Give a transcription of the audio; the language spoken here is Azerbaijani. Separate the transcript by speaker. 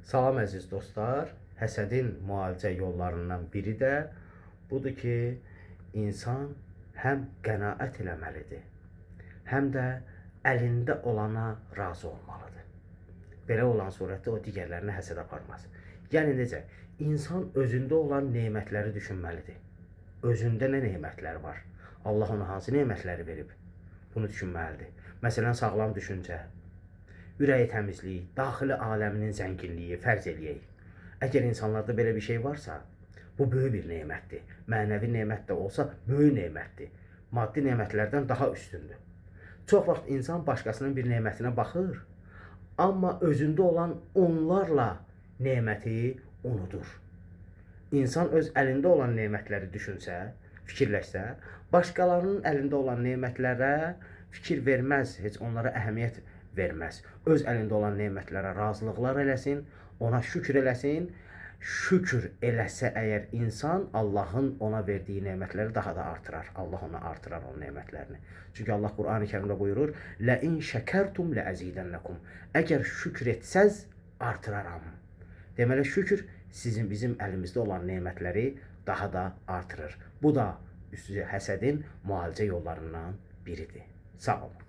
Speaker 1: Salam əziz dostlar. Həsədin müalicə yollarından biri də budur ki, insan həm qənaət eləməlidir, həm də əlində olana razı olmalıdır. Belə olan surətdə o digərlərinə həsəd aparmaz. Yəni necə? İnsan özündə olan nemətləri düşünməlidir. Özündə nə nemətlər var? Allah ona hansı nemətləri verib? Bunu düşünməlidir. Məsələn, sağlam düşüncə, ürəyi təmizliyi, daxili aləminin zənginliyi fərz eləyək. Əgər insanlarda belə bir şey varsa, bu böyük bir nemətdir. Mənəvi nemət də olsa, böyük nemətdir. Maddi nemətlərdən daha üstündür. Çox vaxt insan başqasının bir nemətinə baxır, amma özündə olan onlarla neməti unudur. İnsan öz əlində olan nemətləri düşünsə, fikirləşsə, başqalarının əlində olan nemətlərə fikir verməz, heç onlara əhəmiyyət verməz. Öz əlində olan nemətlərə razılıqlar eləsin, ona şükür eləsin. Şükür eləsə əgər insan Allahın ona verdiyi nemətləri daha da artırar. Allah ona artırar onun nemətlərini. Çünki Allah Qurani-Kərimdə buyurur: "Lə in şəkərtum ləəzidənləkum." Əgər şükür etsəz, artıraram. Deməli şükür sizin bizim əlimizdə olan nemətləri daha da artırır. Bu da üstü həsədin müalicə yollarından biridir. Sağ olun.